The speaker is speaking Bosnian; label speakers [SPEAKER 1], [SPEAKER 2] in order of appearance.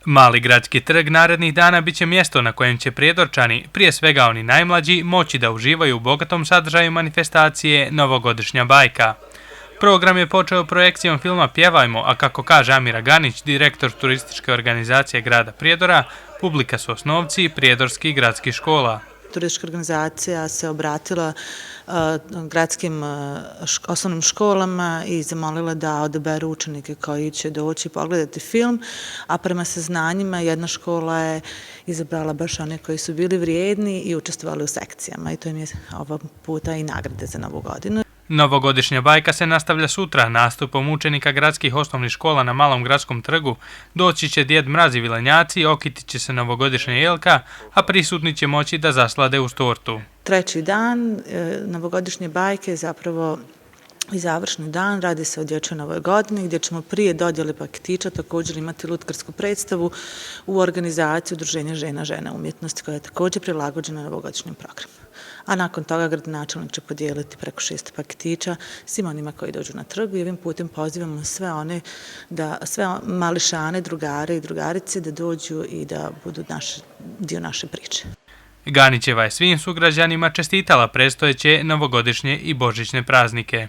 [SPEAKER 1] Mali gradski trg narednih dana bit će mjesto na kojem će Prijedorčani, prije svega oni najmlađi, moći da uživaju u bogatom sadržaju manifestacije Novogodišnja bajka. Program je počeo projekcijom filma Pjevajmo, a kako kaže Amira Ganić, direktor turističke organizacije grada Prijedora, publika su osnovci prijedorskih gradskih škola.
[SPEAKER 2] Turistička organizacija se obratila gradskim osnovnim školama i zamolila da odaberu učenike koji će doći pogledati film, a prema saznanjima jedna škola je izabrala baš one koji su bili vrijedni i učestvovali u sekcijama i to im je ovog puta i nagrade za Novu godinu.
[SPEAKER 1] Novogodišnja bajka se nastavlja sutra nastupom učenika gradskih osnovnih škola na Malom gradskom trgu. Doći će Djed Mraz i Vilenjaci, okitit će se novogodišnja jelka, a prisutni će moći da zaslade uz tortu.
[SPEAKER 2] Treći dan novogodišnje bajke je zapravo i završni dan, radi se o dječjoj novoj godini gdje ćemo prije dodjele paketića također imati lutkarsku predstavu u organizaciji Udruženja žena umjetnosti koja je također prilagođena novogodišnjem programu. A nakon toga gradonačelnik će podijeliti preko 600 paketića svim onima koji dođu na trgu i ovim putem pozivamo sve mališane, drugare i drugarice da dođu i da budu dio naše priče.
[SPEAKER 1] Ganićeva je svim sugrađanima čestitala predstojeće novogodišnje i božićne praznike.